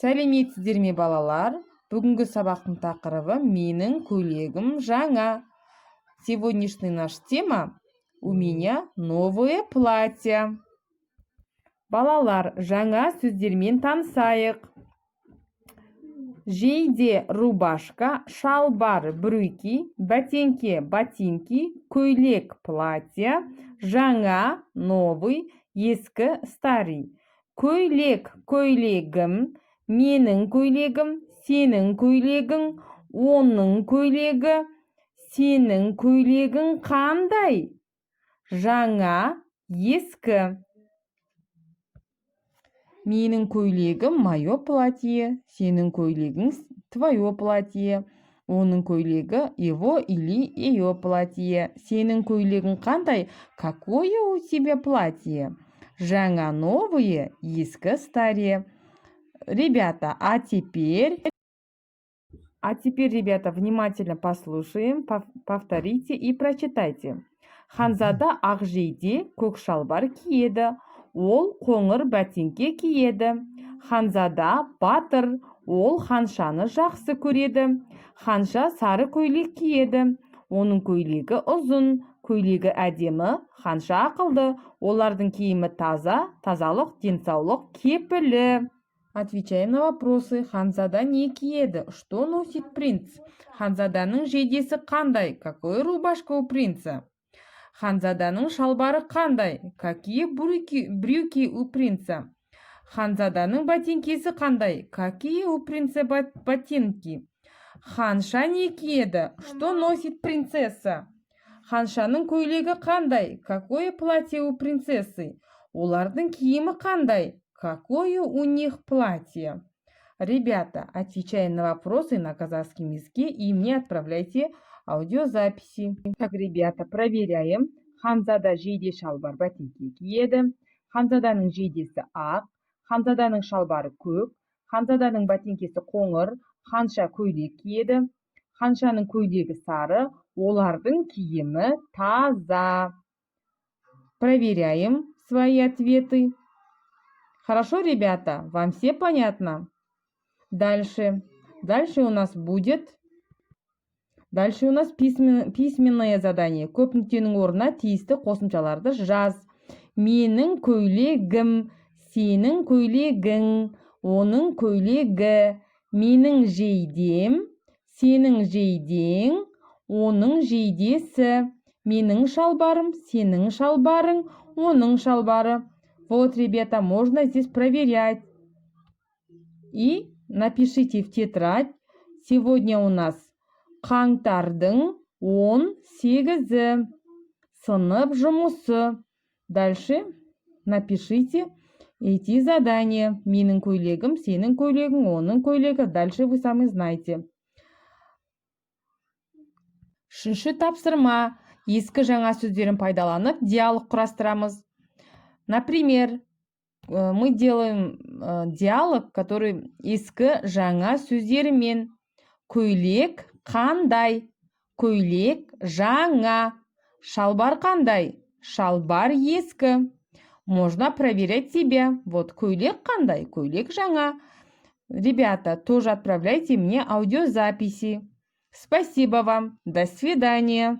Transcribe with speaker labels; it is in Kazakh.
Speaker 1: Сәлеметсіздер ме, балалар! Бүгінгі сабақтың тақырыбы: «Менің көйлегім жаңа». Сегодняшний наш тема: «У меня новое платье». Балалар, жаңа сөздермен танысайық. Жейде — рубашка, шалбар — брюки, бәтеңке — ботинки, көйлек — платье, жаңа — новый, ескі — старый. Көйлек, көйлегім, менің көйлегім, сенің көйлегің, оның көйлегі. Сенің көйлегің қандай? Жаңа, ескі. Менің көйлегім — мое платье, сенің көйлегің — твое платье, оның көйлегі — его или ее платье. Сенің көйлегің қандай? Какое у тебя платье? Жаңа — новые, ескі — старые. Ребята, а теперь, ребята, внимательно послушаем, повторите и прочитайте. Ханзада ақ жейде, көк шалбар киеді. Ол қоңыр бәтеңке киеді. Ханзада батыр, ол ханшаны жақсы көреді. Ханша сары көйлек киеді. Оның көйлегі ұзын, көйлегі әдемі. Ханша ақылды. Олардың киімі таза. Тазалық — денсаулық кепілі. Отвечаем на вопросы. Ханзада не киеді? Что носит принц? Ханзаданың жейдесі қандай? Какая рубашка у принца? Ханзаданың шалбары қандай? Какие брюки у принца? Ханзаданың бәтеңкесі қандай? Какие у принца ботинки? Ханша не киеді? Что носит принцесса? Ханшаның көйлегі қандай? Какое платье у принцессы? Олардың киімі қандай? Какое у них платье? Ребята, отвечаем на вопросы на казахском языке и мне отправляйте аудиозаписи. Так, ребята, проверяем. Ханзада жейде, шалбар, бәтеңке киеді. Ханзаданың жейдесі ақ, ханзаданың шалбары көк, ханзаданың бәтеңкесі қоңыр, ханша көйлек киеді. Ханшаның көйлегі сары, олардың киімі таза. Проверяем свои ответы. Хорошо, ребята, вам все понятно? Дальше. Дальше у нас письменное задание. Көп нүктенің орнына тиісті қосымшаларды жаз. Менің көйлегім, сенің көйлегің, оның көйлегі. Менің жейдем, сенің жейдең, оның жейдесі. Менің шалбарым, сенің шалбарың, оның шалбары. Вот, ребята, можно здесь проверять. И напишите в тетрадь. Сегодня у нас қаңтардың 18-і. Сынып жұмысы. Дальше напишите эти задания. Менің көйлегім, сенің көйлегің, оның көйлегі. Дальше вы сами знаете. Үшінші тапсырма. Ескі жаңа сөздерін пайдаланып, диалог құрастырамыз. Например, мы делаем диалог, который ескі жаңа сөздерімен. Көйлек қандай? Көйлек жаңа. Шалбар қандай? Шалбар ескі. Можно проверять себя. Вот көйлек қандай? Көйлек жаңа. Ребята, тоже отправляйте мне аудиозаписи. Спасибо вам. До свидания.